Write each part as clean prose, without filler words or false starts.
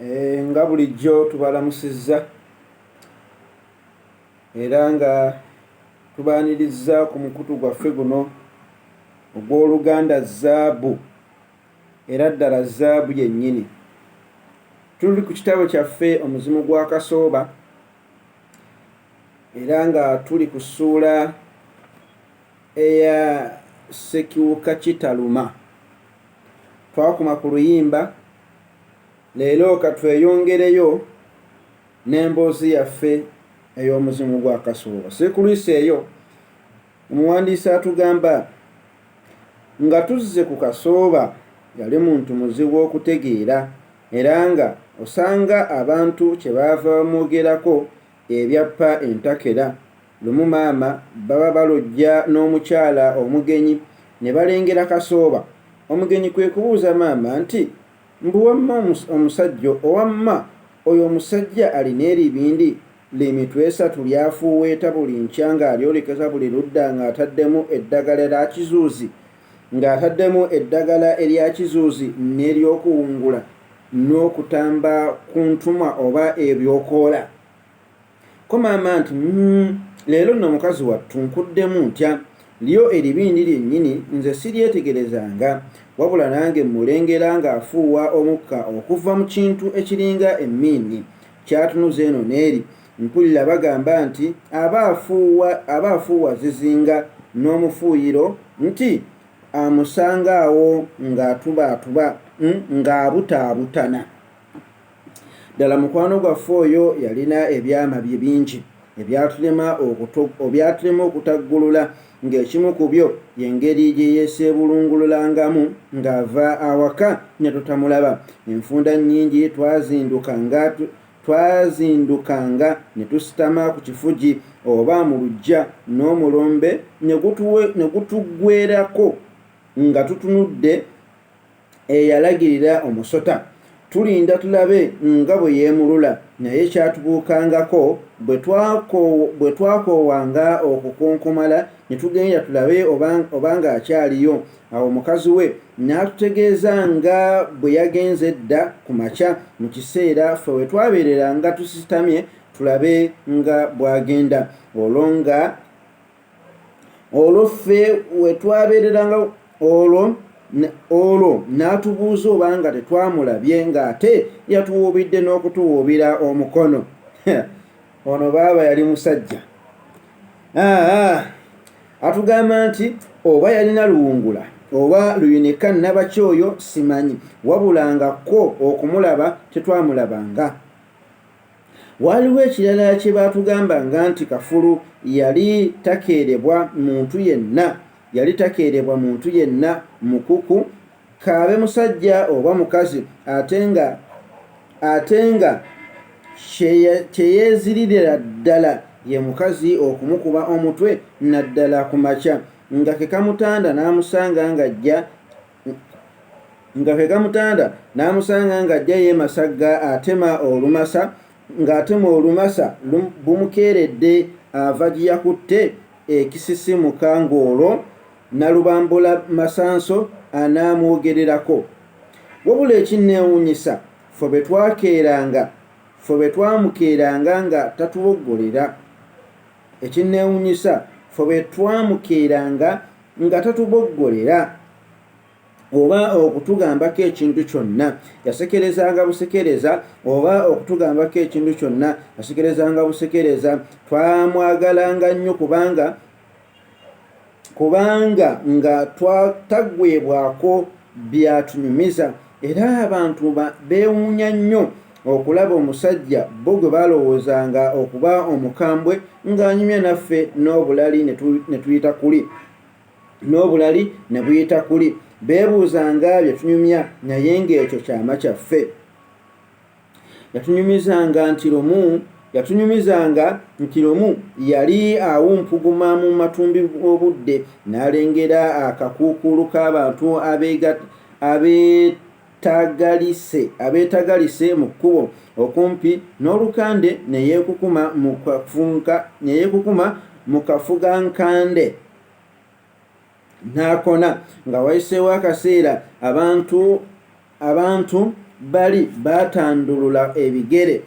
Eh, nga bulijjo tubalamusizza era nga tubaanirizza ku mukutu gwaffe guno ogw'oluganda zaabu era ddala zaabu yennyini. Tuli ku kitabo kyaffe Omuzimu gwa Kasooba era nga tuli ku ssuula eya Ssekiwuka Kitaluma. Twakoma ku luyimba, leero katweyongereyo n'emboozi yaffe ey'omuzimu gwa Kasooba. Sikulwiseeyo, omuwandiisi atugamba Nga tuzze ku Kasooba, yali muntu muzibu okutegeera era nga osanga abantu kye baava bamwogerako ebyappa entakera. Lumu maama baba balojja n'omukyala omugenyi ne balengera Kasooba. Omugenyi kwe kubuuza maama nti, Mbu wamma omusajja owamma oyo omusajja alina eribindi li mitwe esatu ly'afuuweeta buli nkya ng'alyolekeza buli ludda ng'ataddemu eddagala lya kizuuzi ng'ataddemu eddagala erya kizuuzi n'ery'okuwungula n'okutamba ku ntumwa oba ebyokoola. Ko maama nti, Umm, leero nno mukazi wattu nkuddemu ntya? Lyo eribindi lyennyini nze siryetegerezanga, wabula nange mmulengera ng'afuuwa omukka okuva mu kintu ekiringa emmiini ky'atunuza eno n'eri. Mpulira bagamba nti aba afuuwa, aba afuuwa zizinga n'omufuuyiro nti amusanga awo ng'atubaatuba, ng'abutaabutana. Ddala mukwano gwaffe oyo yalina ebyama bye bingi ebyatulema okutaggulula ng'ekimu ku byo y'engeri gye yeeseebulungululangamu ng'ava awaka ne tutamulaba. Enfunda nnyingi twazindukanga ne tusitama ku kifugi oba mu luggya n'omulombe ne gutuggweerako nga tutunudde eyalagirira omusota. Tulinda tulabe nga bwe yeemulula, naye kyatubuukangako bwe twakoowanga okukonkomala ne tugenda tulabe oba ng'akyaliyo. Awo mukazi we n'atutegeeza nga bwe yagenze edda ku makya mu kiseera ffe we twabeereranga tusitamye tulabe nga bw'agenda. Olwo nga Olwo ffe we twabeereranga olwo olwo n'atubuuza obanga tetwamulabye ng'ate yatuwuubidde n'okutuwuubira omukono. Ono baaba yali musajja. Atugamba nti oba yalina luwungula oba luyinika nnabaki oyo simanyi, wabula nga kwo okumulaba tetwamulabanga. Waaliwo ekirala kye baatugambanga nti Kafulu yali takeerebwa muntu yenna, yali takeerebwa muntu yenna mukuku, k'abe musajja oba mukazi, ate nga, ate nga kye yeeziririra ddala ye mukazi okumukuba omutwe naddala ku makya nga ke kamutanda n'amusanga ng'ajja nga ke kamutanda n'amusanga ng'ajja yeemasagga atema olumasa ng'atema olumasa bumukeeredde ava gye yakutte ekisisimuka ng'olwo Nalubambula Masanso anaamwogererako. Wabula ekinneewuunyisa ffe bwe twakeeranga ffe bwe twamukeeranga nga tatuboggolera. Ekinneewuunyisa ffe bwe twamukeeranga nga tatuboggolera. Oba okutugambako ekintu kyonna. Yasekerezanga busekereza, oba okutugambako ekintu kyonna. Yasekerezanga busekereza. Twamwagalanga nnyo kubanga, kubanga nga taggweebwako by'atunyumiza. Era abantu beewuunya nnyo okulaba omusajja bo gwe baalowoozanga okuba omukambwe ng'anyumya naffe n'obulali ne tuyita kuli. N'obulali ne buyita kuli. Beebuuzanga bye tunyumya naye ng'ekyo kyama kyaffe. Yatunyumizanga nti lumu yatunyumizanga nti lumu yali awumpuguma mu matumbi obudde n'alengera akakuukuulu k'abantu abeetagalise mu kkubo okumpi n'olukande ne yeekukuma mu kafugankande. N'akona. Nga wayiseewo akaseera, abantu, abantu bali baatandulula ebigere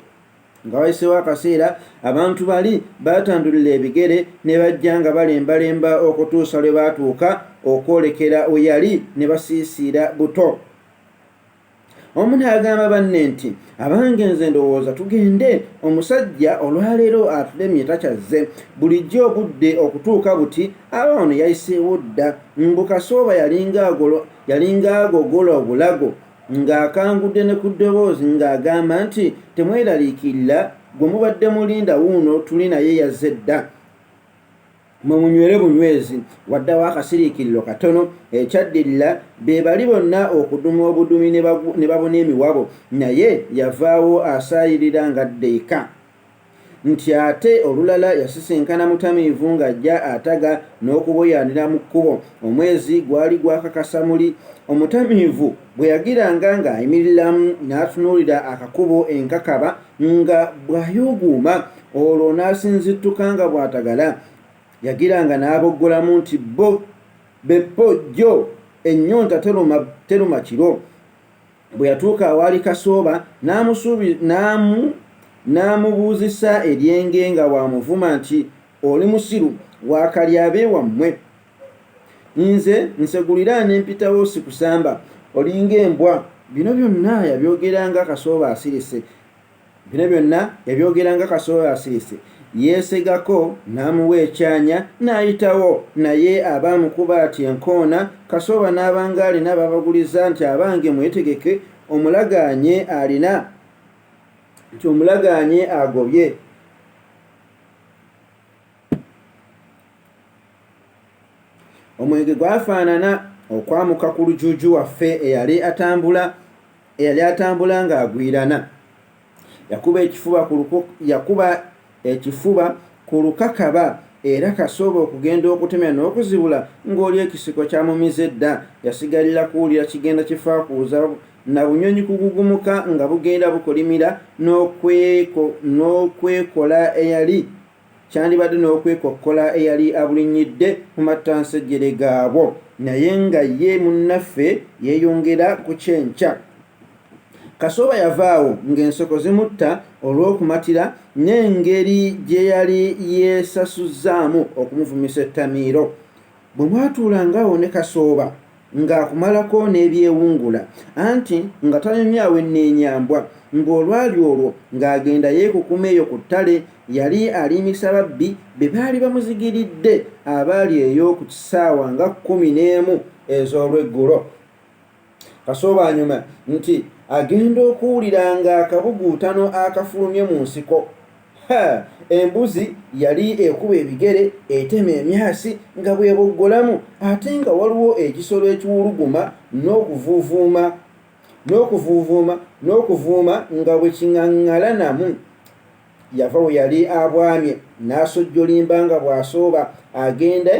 Nga wayiseewo akaseera, abantu bali baatandulula ebigere ne bajja nga balembalemba okutuusa lwe baatuuka okwolekera we yali ne basiisiira buto. Omu n'agamba banne nti, Abange nze ndowooza tugende, omusajja olwaleero atulemye takyazze. Bulijjo obudde okutuuka buti aba wano yayiseewo dda. Mbu Kasooba yalinga agogola obulago ng'akangudde ne ku ddoboozi ng'agamba nti, Temweraliikirira, gwe mubadde mulinda wuuno tuli naye yazze dda. Mwe munywere bunywezi. Waddawo akasiriikiriro katono. Ekyaddirira be bali bonna okuduma obudumi ne babuna emiwabo naye yavaawo asaayirira ng'adda eka. Nti ate olulala yasisinkana mutamiivu ng'ajja ataga n'okuboyaanira mu kkubo. Omwezi gwali gwakakasa muli. Omutamiivu bwe yagiranga ng'ayimiriramu n'atunuulira akakubo enkakaba nga bw'ayuuguuma olwo n'asinzittuka nga bw'atagala. Yagiranga n'aboggolamu nti bo beppo jjo ennyonta teruma teruma kiro. Bwe yatuuka awaali Kasooba n'amubuuzisa eryenge nga bw'amuvuma nti, Oli musiru, waakalya ab'ewammwe. Nze nsegulira ne mpitawo sikusamba, olinga embwa. Bino byonna yabyogera nga Kasooba asirise. Bino byonna yabyogera nga Kasooba asirise. Yeesegako n'amuwa ekyanya n'ayitawo naye aba amukuba ati enkoona, Kasooba n'aba ng'alina b'abaguliza nti abange mwetegeke omulagaanye alina nti omulagaanye agobye. Omwenge gwafaanana okwamuka ku lujuuju waffe eyali atambula eyali atambula ng'agwirana. Yakuba ekifuba ku yakuba ekifuba ku lukakaba era Kasooba okugenda okutemya n'okuzibula ng'oli ekisiko kyamumize dda. Yasigalira kuwulira kigenda kifaakuuza na bunyonyi kugugumuka nga bugenda bukolimira n'okwekola eyali Kyandibadde n'okwekokkola eyali abulinnyidde mu mattansejjere gaabwo naye nga ye munnaffe yeeyongera kukyenkya. Kasooba yava awo ng'enseko zimutta olw'okumatira n'engeri gye yali yeesasuzzaamu okumuvumisa ettamiiro. Bwe mwatuulanga awo ne Kasooba ng'akumalako n'ebyewungula, anti nga tanyumya awenneenya mbwa. Mbu olwali olwo ng'agenda yeekukuma eyo ku ttale, yali aliimisa babbi be baali bamuzigiridde abaali eyo ku ssaawa nga 11 ez'olweggulo. Kasooba anyuma nti agenda okuwulira ng'akabuguutano akafulumye mu nsiko. Ha! Embuzi yali ekuba ebigere, etema emyasi nga bw'eboggolamu ate nga waliwo ekisolo ekiwuluguma n'okuvuuvuuma n'okuvuuvuuma n'okuvuuma nga bwe kiŋaŋŋalanamu. Yava we yali abwamye n'asojjolimba nga bw'asooba agenda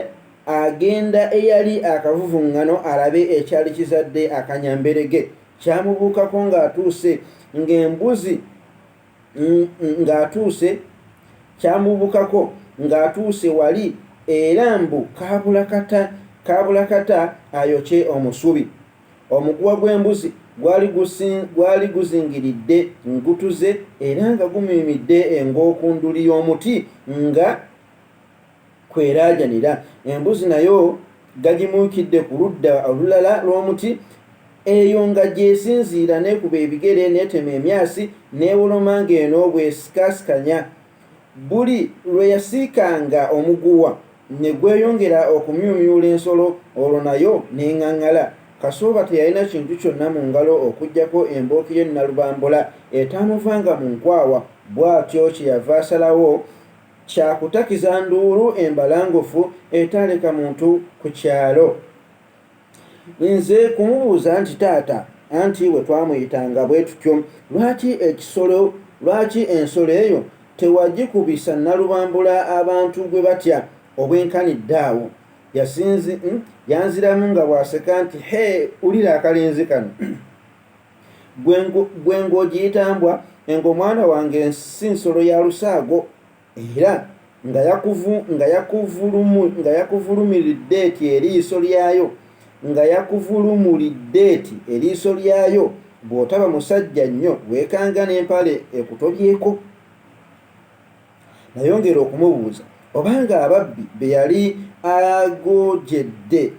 agenda eyali akavuvuŋŋano alabe ekyali kizadde akanyamberege. Kyamubuukako ng'atuuse ng'embuzi ng'atuuse kyamubuukako ng'atuuse wali era mbu kaabula kata kaabula kata ayokye omusubi. Omuguwa gw'embuzi gwali gwali guzingiridde ngutuze era nga gumiimidde engo ku nduli y'omuti nga kw'eraajanira. Embuzi nayo gagimuukidde ku ludda olulala lw'omuti, eyo nga gy'esinziira n'ekuba ebigere n'etema emyasi n'ewoloma ng'eno bw'esikaasikanya. Buli lwe yasiikanga omuguwa ne gweyongera okumyumyula ensolo olwo nayo n'eŋŋaŋŋala. Kasooba teyalina kintu kyonna mu ngalo okuggyako embooki ye Nnalubambula etaamuvanga mu nkwawa bw'atyo kye yava asalawo kya kutakiza nduulu embalangufu etaaleka muntu ku kyalo. Nze kumubuuza nti taata, anti bwe twamuyitanga bwe tutyo, lwaki ekisolo, lwaki ensolo eyo tewagikubisa Nnalubambula abantu gwe batya obwenkanidde awo? Yasinzi, yanziramu nga bw'aseka nti, Hee, wulira akalenzi kano! Gwe ng'ogiyita mbwa? Engo mwana wange si nsolo ya lusaago. Era nga yakuvu, nga yakuvulumu, nga yakuvulumiridde eti eriiso lyayo, nga yakuvulumulidde eti eriiso lyayo, Bw'otaba musajja nnyo weekanga n'empale ekutobyeko. Nayongera okumubuuza obanga ababbi be yali agojedde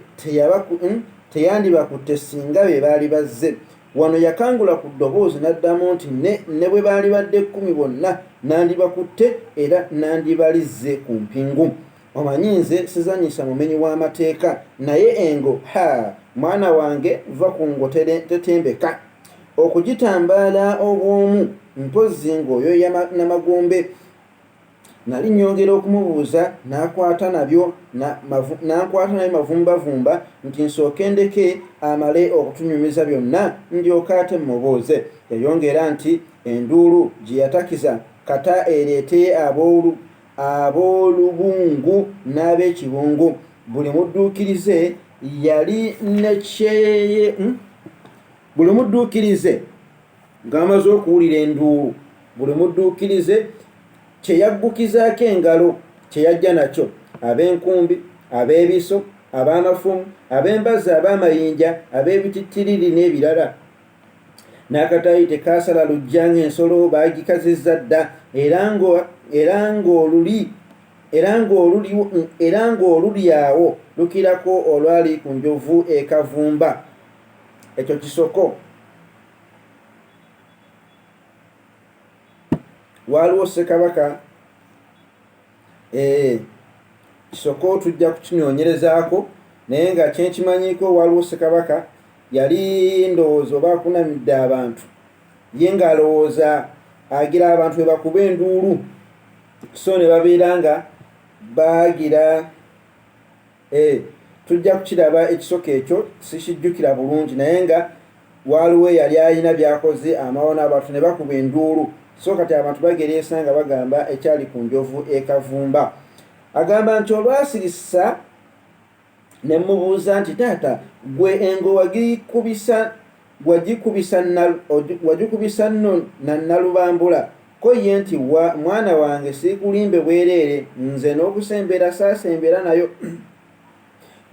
teyandibakutte singa be baali bazze. Wano yakangula ku ddoboozi n'addamu nti ne ne bwe baalibadde kkumi bonna nandibakutte era nandibalizze ku mpingu. Omanyi nze sizannyisa mumenyi w'amateeka naye engo, haa! Mwana wange vva ku ngo tetembeka. Okugitambaala obw'omu mpozzi ng'oyoya na magombe. Nali nnyongera okumubuuza n'akwata nabyo n'ankwata nabyo mavumbavumba nti nsooke ndeke amale okutunyumiza byonna ndyoke ate mmubuuze. Yayongera nti enduulu gye yatakiza kata ereete ab'olubungu n'ab'ekibungu. Buli mudduukirize yali ne kyeye Buli mudduukirize ng'amaze okuwulira enduulu, buli mudduukirize kye yaggukizaako engalo kye yajja nakyo, ab'enkumbi, ab'ebiso, ab'amafumu, ab'embazzi, ab'amayinja, ab'ebitittiriri n'ebirala. N'akataayi tekaasala luggya ng'ensolo baagikazizza dda era ng'oluli era ng'oluli awo lukirako olwali ku njovu e Kavumba. Ekyo kisoko. Waaliwo Ssekabaka ee kisoko tujja kukinyonyerezaako naye nga kyenkimanyiiko waliwo Ssekabaka yali ndowooza oba akunamidde abantu ye ng'alowooza agira abantu bwe bakuba enduulu so ne babeera nga bagira Eh, tujja kukiraba ekisoko ekyo sikijjukira bulungi naye nga waaliwo eyali alina by'akoze amawano abantu ne bakuba enduulu so kati abantu bagereesa nga bagamba ekyali ku njovu e Kavumba. Agamba nti olwasirisa ne mmubuuza nti taata gwe engo wagikubisa wagikubisa wagikubisa nno na Nalubambula Ko ye nti, Wa, mwana wange, siikulimbe bwereere, nze n'okusembera saasembera nayo.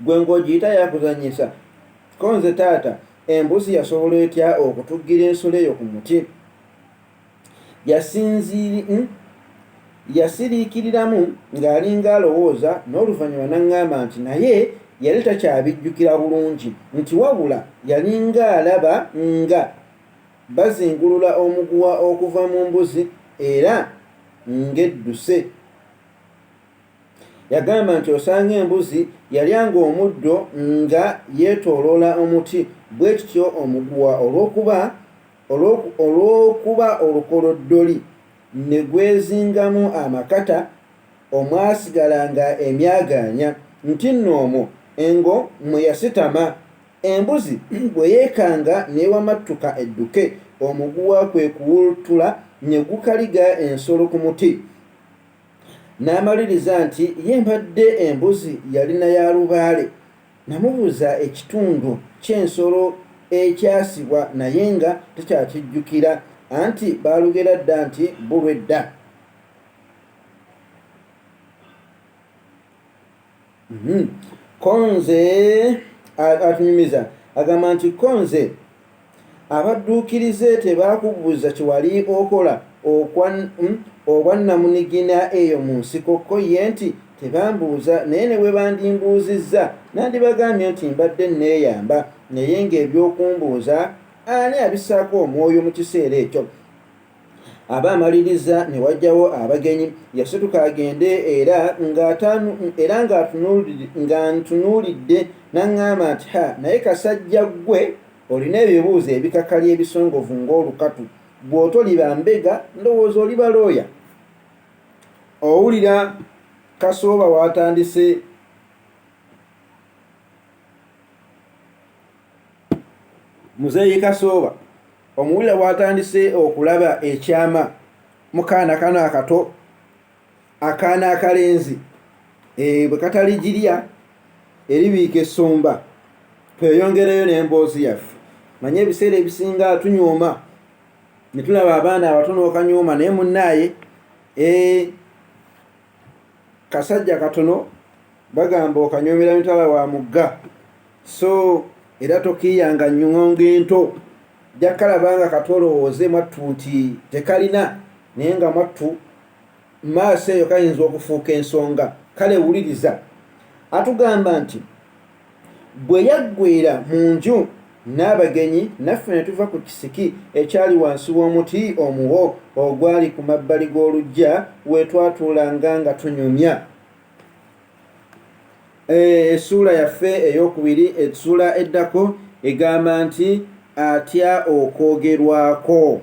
Ggwe ng'ogiyita ya kuzannyisa? Ko nze, Taata, embuzi yasobola etya okutuggira ensolo eyo ku muti? Yasinziiri, yasiriikiriramu ng'alinga alowooza, n'oluvannyuma n'aŋŋamba nti naye yali takyabijjukira bulungi, nti wabula yalinga alaba nga Bazingulula omuguwa okuva mu mbuzi era ng'edduse. Yagamba nti osanga embuzi yalyanga omuddo nga yeetooloola omuti bwe kityo omuguwa olw'okuba olw'okuba olukoloddoli ne gwezingamu amakata omwasigalanga emyagaanya nti nno omwo engo mwe yasitama. Embuzi bwe yeekanga n'ewamattuka edduke, omuguwa kwe kuwultula ne gukaliga ensolo ku muti. N'amaliriza nti ye mbadde embuzi yalina ya lubaale. Namubuuza ekitundu ky'ensolo ekyasibwa naye nga takyakijjukira anti baalugera dda nti bbulwedda. Mhm. Ko nze atunyumiza agamba nti ko nze abadduukirize tebaakubuuza kye wali okola obwannamunigina eyo mu nsiko ko ye nti tebambuuza naye ne bwe bandimbuuzizza nandibagambye nti mbadde nneeyamba naye ng'ebyokumbuuza ani abissaako omwoyo mu kiseera ekyo Aba amaliriza ne wajjawo abagenyi. Yasituka agende era era ng'antunuulidde n'aŋŋamba nti, Ha, naye kasajja ggwe olina ebibuuzo ebikakali ebisongovu ng'olukatu. Bw'otoliba mbega ndowooza oliba looya. Owulira Kasooba w'atandise Muzeeyi Kasooba omuwulira bw'atandise okulaba ekyama mu kaana kano akato, akaana akalenzi eh, bwe kataligirya eribiika essumba. Tweyongereyo n'emboozi yaffe. Manye ebiseera ebisinga tunyooma ne tulaba abaana abato n'okanyooma naye munnaaye eh, kasajja katono bagamba okanyoomera mitala wa mugga so era tokiiyanga nnyongo ento. Ojja kukalaba nga kato olowooze mwattu nti tekalina, naye nga mwattu maaso eyo kayinza okufuuka ensonga. Kale wuliriza. Atugamba nti bwe yaggweera mu nju n'abagenyi, naffe ne tuva ku kisiki ekyali wansi w'omuti omuwo ogwali ku mabbali g'oluggya we twatuulanga nga tunyumya. Eh, essuula yaffe eyokubiri essuula eddako egamba nti atya okwogerwako.